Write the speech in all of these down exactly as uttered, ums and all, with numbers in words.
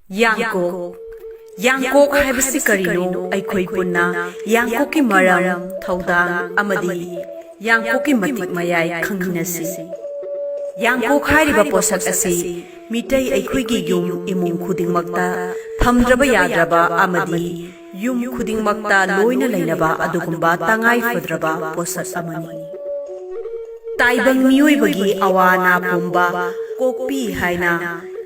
ꯌꯥꯡꯀꯣꯛ꯫ ꯌꯥꯡꯀꯣꯛ ꯍꯥꯏꯕꯁꯤ ꯀꯔꯤꯅꯣ? ꯑꯩꯈꯣꯏ ꯄꯨꯟꯅ ꯌꯥꯡꯀꯣꯛꯀꯤ ꯃꯔꯝ, ꯊꯧꯗꯥꯡ ꯑꯃꯗꯤ ꯌꯥꯡꯀꯣꯛꯀꯤ ꯃꯇꯤꯛ ꯃꯌꯥꯏ ꯈꯪꯃꯤꯟꯅꯁꯤ꯫ ꯌꯥꯡꯀꯣꯛ ꯍꯥꯏꯔꯤꯕ ꯄꯣꯠꯁꯛ ꯑꯁꯤ ꯃꯤꯇꯩ ꯑꯩꯈꯣꯏꯒꯤ ꯌꯨꯝ ꯏꯃꯨꯡ ꯈꯨꯗꯤꯡꯃꯛꯇ ꯊꯝꯗ꯭ꯔꯕ ꯌꯥꯗ꯭ꯔꯕ ꯑꯃꯗꯤ ꯌꯨꯝ ꯈꯨꯗꯤꯡꯃꯛꯇ ꯂꯣꯏꯅ ꯂꯩꯅꯕ ꯑꯗꯨꯒꯨꯝꯕ ꯇꯉꯥꯏ ꯐꯗ꯭ꯔꯕ ꯄꯣꯠꯁꯛ ꯑꯃꯅꯤ꯫ ꯇꯥꯏꯕꯪ ꯃꯤꯑꯣꯏꯕꯒꯤ ꯑꯋꯥ ꯑꯅꯥ ꯄꯨꯝꯕ ꯀꯣꯛꯄꯤ ꯍꯥꯏꯅ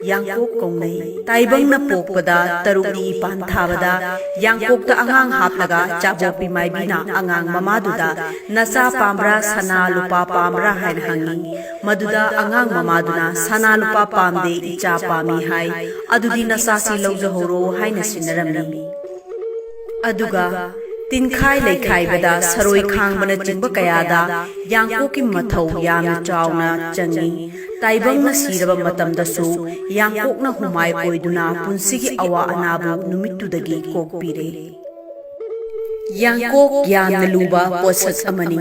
ꯌꯥꯡꯀꯣꯛ ꯀꯧꯅꯩ꯫ ꯇꯥꯏꯕꯪꯅ ꯄꯣꯛꯄꯗ ꯇꯔꯨꯛꯅꯤ ꯏꯄꯥꯟ ꯊꯥꯕꯗ ꯌꯥꯡꯀꯣꯛꯇ ꯑꯉꯥꯡ ꯍꯥꯞꯂꯒ ꯆꯥꯕꯣꯛꯄꯤ ꯃꯥꯏꯕꯤꯅ ꯑꯉꯥꯡ ꯃꯃꯥꯗꯨꯗ "ꯅꯆꯥ ꯄꯥꯝꯕ꯭ꯔꯥ, ꯁꯅꯥ ꯂꯨꯄꯥ ꯄꯥꯝꯕ꯭ꯔꯥ?" ꯍꯥꯏꯅ ꯍꯪꯉꯤ꯫ ꯃꯗꯨꯗ ꯑꯉꯥꯡ ꯃꯃꯥꯗꯨꯅ "ꯁꯅꯥ ꯂꯨꯄꯥ ꯄꯥꯝꯗꯦ, ꯏꯆꯥ ꯄꯥꯝꯃꯤ" ꯍꯥꯏ꯫ "ꯑꯗꯨꯗꯤ ꯅꯆꯥꯁꯤ ꯂꯧꯖꯍꯧꯔꯣ" ꯍꯥꯏꯅ ꯁꯤꯟꯅꯔꯝꯃꯤ꯫ ꯑꯗꯨꯒ ꯇꯤꯟꯈꯥꯏ ꯂꯩꯈꯥꯏꯕꯗ ꯁꯔꯣꯏ ꯈꯥꯡꯕꯅꯆꯤꯡꯕ ꯀꯌꯥꯗ ꯌꯥꯡꯀꯣꯛꯀꯤ ꯃꯊꯧ ꯌꯥꯝꯅ ꯆꯥꯎꯅ ꯆꯪꯏ꯫ ꯇꯥꯏꯕꯪꯅ ꯁꯤꯔꯕ ꯃꯇꯝꯗꯁꯨ ꯌꯥꯡꯀꯣꯛꯅ ꯍꯨꯃꯥꯏ ꯑꯣꯏꯗꯨꯅ ꯄꯨꯟꯁꯤꯒꯤ ꯑꯋꯥ ꯑꯅꯥꯕꯨ ꯅꯨꯃꯤꯠꯇꯨꯗꯒꯤ ꯀꯣꯛꯄꯤꯔꯦ꯫ ꯌꯥꯡꯀꯣꯛ ꯌꯥꯝꯅ ꯂꯨꯕ ꯄꯣꯠꯁꯛ ꯑꯃꯅꯤ꯫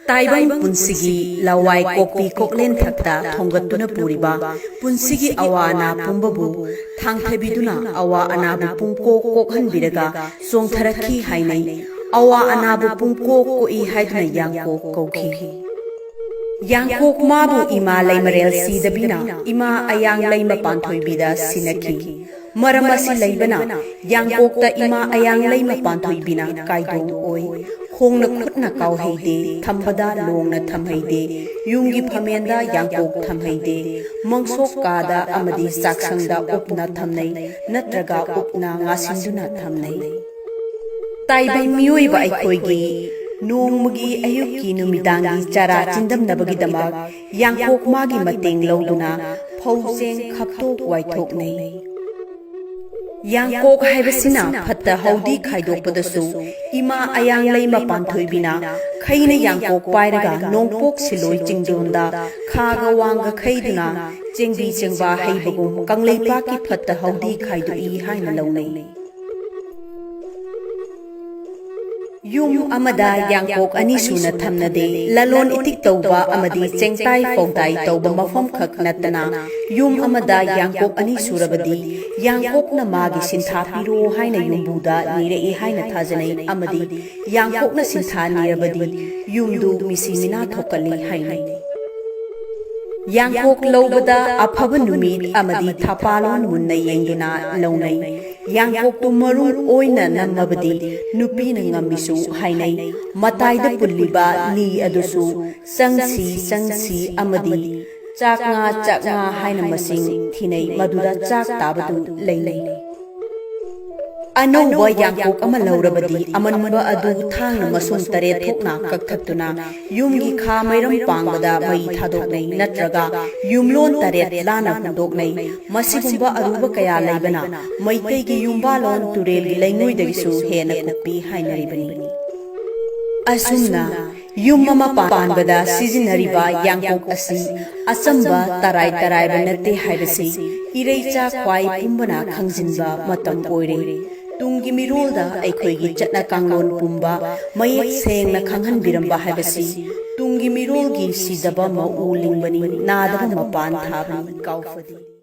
ꯇꯥꯏꯕꯪ ꯄꯨꯟꯁꯤꯒꯤ ꯂꯋꯥꯏ ꯀꯣꯛꯄꯤ ꯀꯣꯛꯂꯦꯟ ꯊꯛꯇ ꯊꯣꯡꯒꯠꯇꯨꯅ ꯄꯨꯔꯤꯕ ꯄꯨꯟꯁꯤꯒꯤ ꯑꯋꯥ ꯑꯅꯥ ꯄꯨꯝꯕꯕꯨ ꯊꯥꯡꯊꯕꯤꯗꯨꯅ ꯑꯋꯥ ꯑꯅꯥꯕꯨ ꯄꯨꯡꯀꯣꯛ ꯀꯣꯛꯍꯟꯕꯤꯔꯒ ꯆꯣꯡꯊꯔꯛꯈꯤ ꯍꯥꯏꯅꯩ꯫ ꯑꯋꯥ ꯑꯅꯥꯕꯨ ꯄꯨꯡꯀꯣꯛ ꯀꯣꯛꯏ ꯍꯥꯏꯗꯨꯅ ꯌꯥꯡꯀꯣꯛ ꯀꯧꯈꯤ꯫ ꯌꯥꯡꯀꯣꯛ ꯃꯥꯕꯨ ꯏꯃꯥ ꯂꯩꯃꯔꯦꯜ ꯁꯤꯗꯕꯤꯅ ꯏꯃꯥ ꯑꯌꯥꯡ ꯂꯩꯃ ꯄꯥꯟꯊꯣꯏꯕꯤꯗ ꯁꯤꯟꯅꯈꯤ꯫ ꯃꯔꯝ ꯑꯁꯤ ꯂꯩꯕꯅ ꯌꯥꯡꯀꯣꯛꯇ ꯏꯃꯥ ꯑꯌꯥꯡ ꯂꯩꯃ ꯄꯥꯟꯊꯣꯏꯕꯤꯅ ꯀꯥꯏꯗꯣꯡ ꯑꯣꯏ꯫ ꯈꯣꯡꯅ ꯈꯨꯠꯅ ꯀꯥꯎꯍꯩꯗꯦ, ꯊꯝꯕꯗ ꯂꯣꯡꯅ ꯊꯝꯍꯩꯗꯦ, ꯌꯨꯝꯒꯤ ꯐꯝꯃꯦꯟꯗ ꯌꯥꯡꯀꯣꯛ ꯊꯝꯍꯩꯗꯦ, ꯃꯪꯁꯣꯛ ꯀꯥꯗ ꯑꯃꯗꯤ ꯆꯥꯛꯁꯪꯗ ꯎꯞꯅ ꯊꯝꯅꯩ, ꯅꯠꯇ꯭ꯔꯒ ꯎꯞꯅ ꯉꯥꯁꯤꯟꯗꯨꯅ ꯊꯝꯅꯩ꯫ ꯇꯥꯏꯕꯪ ꯃꯤꯑꯣꯏꯕ ꯑꯩꯈꯣꯏꯒꯤ ꯅꯣꯡꯃꯒꯤ ꯑꯌꯨꯛꯀꯤ ꯅꯨꯃꯤꯗꯥꯡꯒꯤ ꯆꯔꯥ ꯆꯤꯟꯗꯝꯅꯕꯒꯤꯗꯃꯛ ꯌꯥꯡꯀꯣꯛ ꯃꯥꯒꯤ ꯃꯇꯦꯡ ꯂꯧꯗꯨꯅ ꯐꯧ ꯆꯦꯡ ꯈꯞꯇꯣꯛ ꯋꯥꯏꯊꯣꯛꯅꯩ꯫ ꯌꯥꯡꯀꯣꯛ ꯍꯥꯏꯕꯁꯤꯅ ꯐꯠꯇ ꯍꯥꯎꯗꯤ ꯈꯥꯏꯗꯣꯛꯄꯗꯁꯨ ꯏꯃꯥ ꯑꯌꯥꯡ ꯂꯩꯃ ꯄꯥꯟꯊꯣꯏꯕꯤꯅ ꯈꯩꯅ ꯌꯥꯡꯀꯣꯛ ꯄꯥꯏꯔꯒ ꯅꯣꯡꯄꯣꯛ ꯁꯤꯂꯣꯏ ꯆꯤꯡꯗꯣꯟꯗ ꯈꯥꯒ ꯋꯥꯡꯒ ꯈꯩꯗꯨꯅ ꯆꯦꯡꯕꯤ ꯆꯦꯡꯕꯥ ꯍꯩꯕꯒꯨꯝ ꯀꯪꯂꯩꯄꯥꯛꯀꯤ ꯐꯠꯇ ꯍꯥꯎꯗꯤ ꯈꯥꯏꯗꯣꯛꯏ ꯍꯥꯏꯅ ꯂꯧꯅꯩ꯫ ꯌꯨꯝ ꯑꯃꯗ ꯌꯥꯡꯀꯣꯛ ꯑꯅꯤ ꯁꯨꯅ ꯊꯝꯅꯗꯦ꯫ ꯂꯂꯣꯟ ꯏꯇꯤꯛ ꯇꯧꯕ ꯑꯃꯗꯤ ꯆꯦꯡꯇꯥꯏ ꯐꯧꯗꯥꯏ ꯇꯧꯕ ꯃꯐꯝ ꯈꯛ ꯅꯠꯇꯅ, ꯌꯨꯝ ꯑꯃꯗ ꯌꯥꯡꯀꯣꯛ ꯑꯅꯤ ꯁꯨꯔꯕꯗꯤ, ꯌꯥꯡꯀꯣꯛꯅ ꯃꯥꯒꯤ ꯁꯤꯟꯊꯥ ꯄꯤꯔꯣ ꯍꯥꯏꯅ ꯌꯨꯝꯕꯨꯗ ꯅꯤꯔꯛꯏ ꯍꯥꯏꯅ ꯊꯥꯖꯅꯩ ꯑꯃꯗꯤ ꯌꯥꯡꯀꯣꯛꯅ ꯁꯤꯟꯊꯥ ꯅꯤꯔꯕꯗꯤ, ꯌꯨꯝꯗꯨ ꯃꯤꯁꯤ ꯃꯤꯅꯥ ꯊꯣꯛꯀꯜꯂꯤ ꯍꯥꯏꯅꯩ꯫ ꯌꯥꯡꯀꯣꯛ ꯂꯧꯕꯗ ꯑꯐꯕ ꯅꯨꯃꯤꯠ ꯑꯃꯗꯤ ꯊꯥꯄꯥꯂꯣꯟ ꯃꯨꯟꯅ ꯌꯦꯡꯗꯨꯅ ꯂꯧꯅꯩ꯫ ꯌꯥꯡꯀꯣꯛꯇꯨ ꯃꯔꯨ ꯑꯣꯏꯅ ꯅꯝꯃꯕꯗꯤ ꯅꯨꯄꯤꯅ ꯉꯝꯃꯤꯁꯨ ꯍꯥꯏꯅꯩ꯫ ꯃꯇꯥꯏꯗ ꯄꯨꯜꯂꯤꯕ ꯂꯤ ꯑꯗꯨꯁꯨ ꯆꯪꯁꯤ, ꯆꯪꯁꯤ ꯑꯃꯗꯤ ꯆꯥꯛ ꯉꯥ, ꯆꯥꯛ ꯉꯥ ꯍꯥꯏꯅ ꯃꯁꯤꯡ ꯊꯤꯅꯩ꯫ ꯃꯗꯨꯗ ꯆꯥꯛ ꯇꯥꯕꯗꯨ ꯂꯩꯅꯩ꯫ ꯑꯅꯧꯕ ꯌꯥꯡꯀꯣꯛ ꯑꯃ ꯂꯧꯔꯕꯗꯤ, ꯑꯃꯟꯕ ꯑꯗꯨ ꯊꯥꯡꯅ ꯃꯁꯨꯡ ꯇꯔꯦꯠ ꯊꯣꯛꯅ ꯀꯛꯊꯠꯇꯨꯅ ꯌꯨꯝꯒꯤ ꯈꯥ ꯃꯩꯔꯝ ꯄꯥꯡꯕꯗ ꯃꯩ ꯊꯥꯗꯣꯛꯅꯩ, ꯅꯠꯇ꯭ꯔꯒ ꯌꯨꯝꯂꯣꯟ ꯇꯔꯦꯠ ꯂꯥꯟꯅ ꯍꯨꯟꯗꯣꯛꯅꯩ꯫ ꯃꯁꯤꯒꯨꯝꯕ ꯑꯔꯨꯕ ꯀꯌꯥ ꯂꯩꯕꯅ ꯃꯩꯇꯩꯒꯤ ꯌꯨꯝꯕꯥꯂꯣꯟ ꯇꯨꯔꯦꯜꯒꯤ ꯂꯩꯉꯣꯏꯗꯒꯤꯁꯨ ꯍꯦꯟꯅ ꯀꯨꯞꯄꯤ ꯍꯥꯏꯅꯔꯤꯕꯅꯤ꯫ ꯑꯁꯨꯝꯅ ꯌꯨꯝ ꯑꯃ ꯄꯥꯟꯕꯗ ꯁꯤꯖꯤꯟꯅꯔꯤꯕ ꯌꯥꯡꯀꯣꯛ ꯑꯁꯤ ꯑꯆꯝꯕ ꯇꯔꯥꯏ ꯇꯔꯥꯏꯕ ꯅꯠꯇꯦ ꯍꯥꯏꯕꯁꯤ ꯏꯔꯩꯆꯥ ꯈ꯭ꯋꯥꯏ ꯄꯨꯝꯕꯅ ꯈꯪꯖꯤꯟꯕ ꯃꯇꯝ ꯑꯣꯏꯔꯦ꯫ ꯇꯨꯡꯒꯤ ꯃꯤꯔꯣꯜꯗ ꯑꯩꯈꯣꯏꯒꯤ ꯆꯠꯅ ꯀꯥꯡꯂꯣꯟ ꯄꯨꯝꯕ ꯃꯌꯦꯛ ꯁꯦꯡꯅ ꯈꯪꯍꯟꯕꯤꯔꯝꯕ ꯍꯥꯏꯕꯁꯤ ꯇꯨꯡꯒꯤ ꯃꯤꯔꯣꯜꯒꯤ ꯁꯤꯗꯕ ꯃꯎ ꯂꯤꯡꯕꯅꯤ, ꯅꯥꯗꯕ ꯃꯄꯥꯟ ꯊꯥꯕꯅꯤ꯫ ꯀꯥꯎꯐꯗꯦ꯫